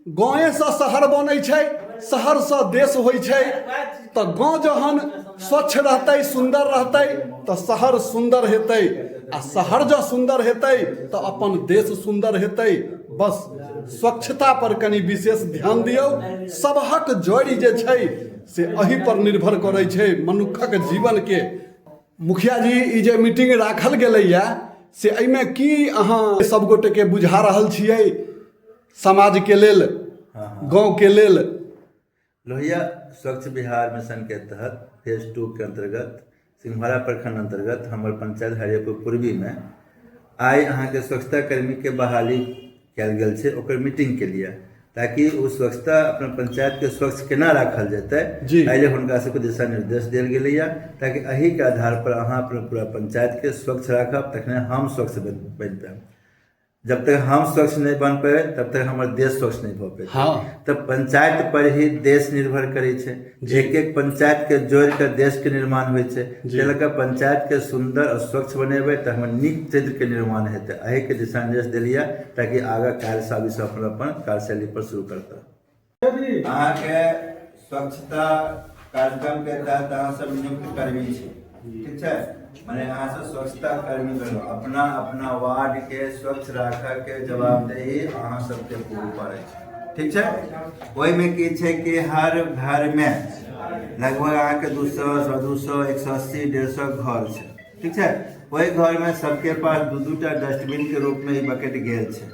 गाँवेसँ शहर बनै छै, शहरसँ देश होइ छै। तऽ गाँव जहन स्वच्छ रहतै, सुन्दर रहतै, तऽ शहर सुन्दर हेतै, आ शहर जँ सुन्दर हेतै तऽ अपन देश सुन्दर हेतै। बस स्वच्छता पर कनि विशेष ध्यान दियौ। सबहक जड़ि जे छै से एहि पर निर्भर करै छै मनुक्खक जीवनके। मुखिया जी, ई जे मीटिंग राखल गेलैए से एहिमे की अहाँ सब गोटेके बुझा रहल छियै समाजके लेल, गाँवके लेल? लोहिया स्वच्छ बिहार मिशन के तहत फेज 2 के अंतर्गत सिंहवाड़ा प्रखंड अंतर्गत हमर पंचायत हरियरपुर पूर्वी में आइ अहाँके स्वच्छता कर्मी के बहाली कयल गेल छै। ओकर मीटिंग के लिए, ताकि ओ स्वच्छता अपना पंचायत के स्वच्छ केना राखल जेतै, एहि लेल हुनका सबके दिशा निर्देश देल गेलैया, ताकि एहि के आधार पर अहाँ अपना पूरा पंचायत के स्वच्छ राखब, तखने हम स्वच्छ बनि पायब। जब तक हम स्वच्छ नहि बन पेबै, तब तक हमर देश स्वच्छ नहि भऽ पेतै। तऽ पंचायत पर ही देश निर्भर करै छै। एक एक पंचायत के जोड़ि कऽ देश के निर्माण होइ छै। ताहि लऽ कऽ पंचायत के सुन्दर आओर स्वच्छ बनेबै तऽ हमर नीक चरित्र के निर्माण हेतै। एहि के दिशा निर्देश देलियै, ताकि आगाँ काल्हि आबि सब अपन अपन कार्यशैली पर शुरू करता। अहाँके स्वच्छता कार्यक्रम के तहत अहाँ सब नियुक्त कर्मी छी, ठीक छै? मने अहाँ सब स्वच्छता कर्मी बनू। अपना अपना वार्ड के स्वच्छ राखऽ के जवाबदेही अहाँ सबके पूरा पड़ै छै, ठीक छै? ओहिमे की छै कि हर घर मे लगभग अहाँके 200, 225, 180, 150 घर छै, ठीक छै? ओहि घरमे सबके पास दू दू टा डस्टबिनके रूपमे ई बकेट गेल छै।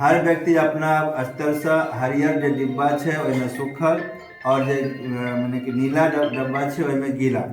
हर व्यक्ति अपना स्तरसँ हरियर जे डिब्बा छै ओहिमे सूखल आओर जे मने कि नीला डब्बा छै ओहिमे गीला,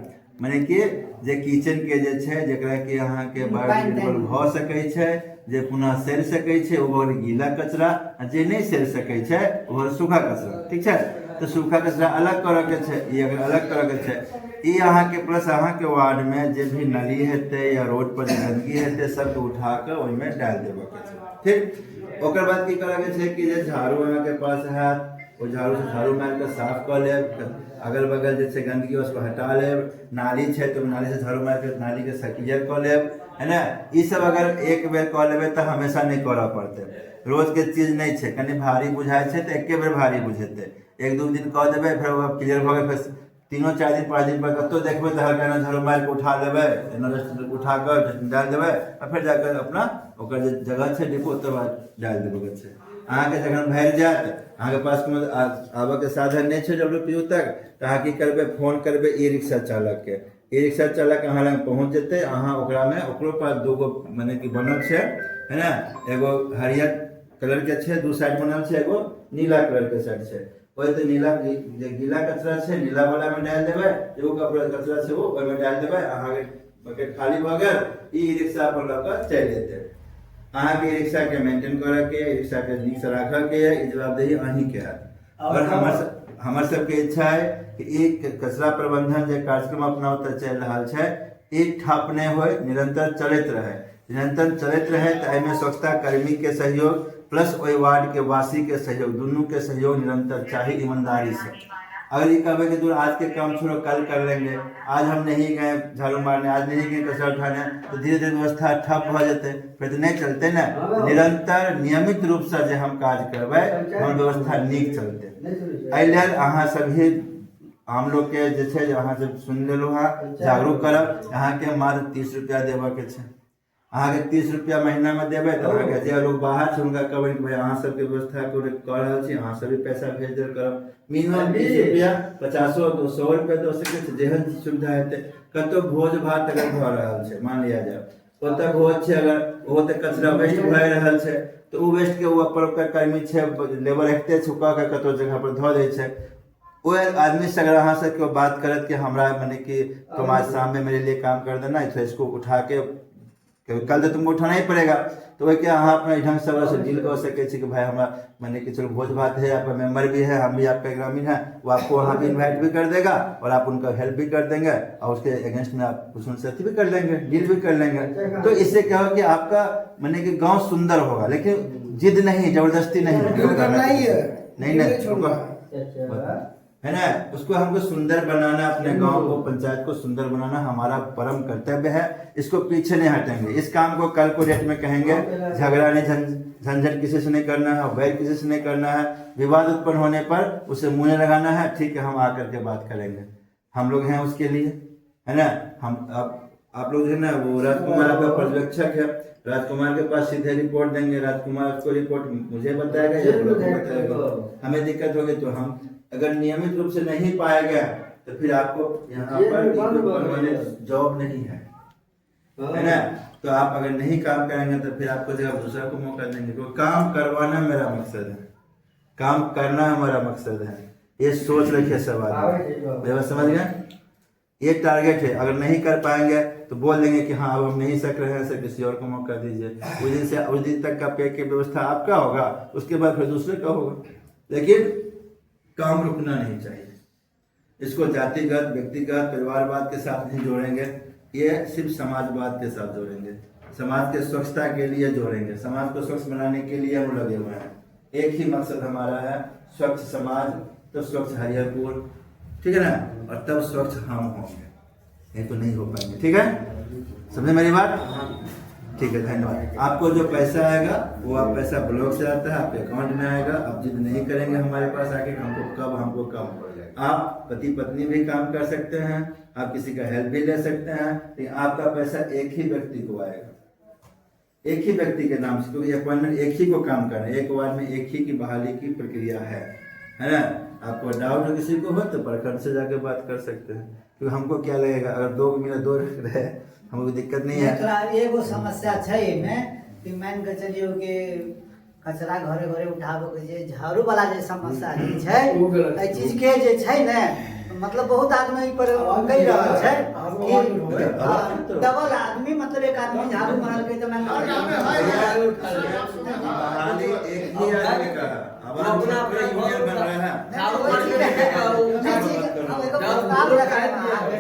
मने कि जे किचनके जे छै, जकरा कि अहाँके बायोडिग्रेडेबल भऽ सकै छै, जे पुनः सड़ि सकै छै, ओ भऽ गेल गीला कचरा, आ जे नहि सड़ि सकै छै ओ भऽ गेल सूखा कचरा, ठीक छै? तऽ सूखा कचरा अलग करऽके छै। ई अगर अलग करऽके छै, ई अहाँके प्लस अहाँके वार्डमे जे भी नली हेतै या रोड पर जे गन्दगी हेतै, सबके उठा कऽ ओहिमे डालि देबऽके छै, ठीक? ओकर बाद की करऽके छै कि जे झाड़ू अहाँके पास हैत, ओ झाड़ूसँ झाड़ू मारि कऽ साफ कऽ लेब। अगल बगल जे छै गन्दगी, उसको हटा लेब। नाली छै तऽ नालीसँ झाड़ू मारि कऽ नालीके क्लियर कऽ लेब, है ने? ई सब अगर एक बेर कऽ लेबै तऽ हमेशा नहि करऽ पड़तै। रोजके चीज नहि छै। कनि भारी बुझाइ छै तऽ एके बेर भारी बुझेतै। एक दू दिन कऽ देबै, फेर ओकरा क्लियर भऽ गेल। फेर तीनो चारि दिन 5 दिन पर कतहु देखबै तऽ हल्का एना झाड़ू मारि कऽ उठा लेबै, एना उठा कऽ डालि देबै, आ फेर जा कऽ अपना ओकर जे जगह छै डिपो, ओतऽ डालि देबऽके छै। अहाँके जखन भरि जायत, अहाँके पास कोनो आबऽके साधन नहि छै डब्ल्यू पी ओ तक, तऽ अहाँ की करबै? फोन करबै ई रिक्शा चालकके। ई रिक्शा चालक अहाँ लग पहुँच जेतै। अहाँ ओकरामे, ओकरो पास दूगो मने कि बनल छै, है ने? एगो हरियर कलरके छै, दू साइड बनल छै, एगो नीला कलरके साइड छै। ओहि तऽ नीला जे गीला कचरा छै, नीला वाला मे डालि देबै। एगो कपड़ा कचरा छै, ओ ओहिमे डालि देबै। अहाँके बकेट खाली भऽ गेल, ई रिक्शा पर लऽ कऽ चलि जेतै। अहाँके ई रिक्शाके मेंटेन करऽके, रिक्शाके नीकसँ राखऽके यऽ, ई जवाबदेही अहीँके हैत। आओर हमर सबके इच्छा है कि ई कचरा प्रबंधन जे कार्यक्रम अपना ओतऽ चलि रहल छै, ई ठप नहि होइ, निरंतर चलैत रहै। निरंतर चलैत रहै तऽ एहिमे स्वच्छता कर्मीके सहयोग प्लस ओहि वार्डके वासीके सहयोग, दुनूके सहयोग निरंतर चाही ईमानदारीसँ। अगर ये कहबे कि दूर आज के काम छोड़ो, कल कर लेंगे, आज हम नहीं गए झाड़ू मारने, आज नहीं गए कचरा उठाने, तो धीरे धीरे व्यवस्था ठप भऽ जेतै, फेर तऽ नहि चलतै ने। निरंतर नियमित रूपसँ जे हम काज करबै, हमर व्यवस्था नीक चलतै। एहि लेल अहाँ सभी आम लोकके जे छै, जे अहाँ सब सुनि लेलहुँ हँ, जागरूक करब। अहाँके मात्र 30 रुपया देबऽके छै। अहाँके 30 रुपया महीनामे देबै तऽ अहाँके जे लोग बाहर छै, हुनका कहबै कि भाई, अहाँ सबके व्यवस्था कऽ रहल छी, अहाँ सब भी पैसा भेज देल करब। मिनिमम 30 रुपया, 50, 100 रुपया दऽ सकै छै, जेहन सुविधा हेतै। कतहु भोज भात अगर भऽ रहल छै, मान लिया जाए ओतऽ भोज छै, अगर ओहो तऽ कचरा वेस्ट भए रहल छै, तऽ ओ वेस्टके ओ अपन ओकर कर्मी छै, लेबर रखते छै, ओ कऽ के कतहु जगह पर धऽ दै छै। ओहि आदमी से अगर अहाँ से केओ बात करत कि हमरा मने कि तुम आज शाम में मेरे लिए काम कर देना, तो इसको उठा के, कल तो तुमको उठाना ही पड़ेगा, तो वही के अहाँ अपना ढंग से ओकरासँ डील कऽ सकै छी कि भाई, हमरा मने कि चलो भोज भात है, आपका मेंबर भी है, हम भी आपका ग्रामीण है। वो आपको वहाँ भी इन्वाइट भी कर देगा और आप उनका हेल्प भी कर देंगे और उसके अगेंस्ट में आप कुछ उनसे अथी भी कर लेंगे, डील भी कर लेंगे। तो इससे क्या हो कि आपका मने कि गांव सुंदर होगा, लेकिन जिद नहीं, जबरदस्ती नहीं। डील करना ही है। नहीं, छोड़ना। है ना? उसको हमको सुंदर बनाना, अपने गांव को, पंचायत को सुंदर बनाना हमारा परम कर्तव्य है। इसको पीछे नहीं हटेंगे। इस काम को कल को डेट में कहेंगे झगड़ा नहीं, झंझ झंझट किसी से नहीं करना है, बैर किसी से नहीं करना है। विवाद उत्पन्न होने पर उसे मुँह नहीं लगाना है। ठीक है, हम आकर के बात करेंगे, हम लोग हैं उसके लिए, है ना। हम आप लोग जो है ना वो राजकुमार आपका पर्यवेक्षक है, राजकुमार के पास सीधे रिपोर्ट देंगे, राजकुमार आपको रिपोर्ट मुझे बताएगा या ब्लॉक को बताएगा। हमें दिक्कत होगी तो हम अगर नियमित रूप से नहीं पाया गया तो फिर आपको यहाँ पर परमानेंट जॉब नहीं है, है ना। तो आप अगर नहीं काम करेंगे तो फिर आपको जगह दूसरा को मौका देंगे। क्योंकि काम करवाना मेरा मकसद है, काम करना हमारा मकसद है, ये सोच रखिए सब आदमी। मेरा समझ गए, ये टारगेट है। अगर नहीं कर पाएंगे तो बोल देंगे कि हाँ अब हम नहीं सक रहे हैं सर, किसी और को मौका दीजिए। उस दिन से उस दिन तक का पे की व्यवस्था आपका होगा, उसके बाद फिर दूसरे का होगा, लेकिन काम रुकना नहीं चाहिए। इसको जातिगत, व्यक्तिगत, परिवारवाद के साथ नहीं जोड़ेंगे, ये सिर्फ समाजवाद के साथ जोड़ेंगे, समाज के स्वच्छता के लिए जोड़ेंगे, समाज को स्वच्छ बनाने के लिए हम लगे हुए हैं। एक ही मकसद हमारा है, स्वच्छ समाज तो स्वच्छ हरिहरपुर, ठीक है ना, और तब स्वच्छ हम होंगे, नहीं तो नहीं हो पाएंगे। ठीक है, समझे मेरी बात? ठीक है, धन्यवाद। आपको जो पैसा आएगा वो आप पैसा ब्लॉक से आता है, आपके अकाउंट में आएगा। आप जिद नहीं करेंगे हमारे पास आके हमको कब हमको कब। आप पति पत्नी भी काम कर सकते हैं, आप किसी का हेल्प भी ले सकते हैं, लेकिन आपका पैसा एक ही व्यक्ति को आएगा, एक ही व्यक्ति के नाम से, क्योंकि अपॉइंटमेंट एक ही को काम करना है, एक वार्ड में एक ही की बहाली की प्रक्रिया है ना। आपको डाउट हो किसी को हो तो प्रखंड से जाके बात कर सकते हैं, क्योंकि हमको क्या लगेगा अगर दो मिला दो रहे, हमको दिक्कत नहीं है। थोड़ा एगो समस्या छै एहिमे कि मानि कऽ चलियौ कि कचरा घरे घरे उठाबऽ के जे झाड़ू वाला जे समस्या जे छै, एहि चीज के जे छै ने, मतलब बहुत आदमी एहि पर कहि रहल छै कि डबल आदमी, मतलब एक आदमी झाड़ू मारलकै तऽ मानि बहाली एक ही आदमी का है, अब आप पूरा यूनियन बन रहा है।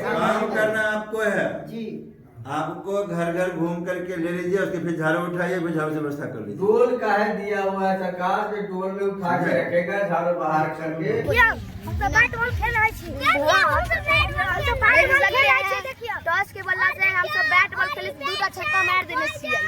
काम करना आपको है जी, आपको घर घर घूम करके ले लीजिए, उसके फिर झाड़ू उठाइए, फिर झाड़ू से व्यवस्था कर लीजिए। डोल काहे दिया हुआ है सरकार के, डोल में उठा के रखेगा झाड़ू बाहर करके। हम सब बैट बॉल खेल रहे छी, हम सब बैट बॉल खेल रहे छी। टॉस के बल्ला से हम सब बैट बॉल खेले, दूटा छक्का मार देने छियै।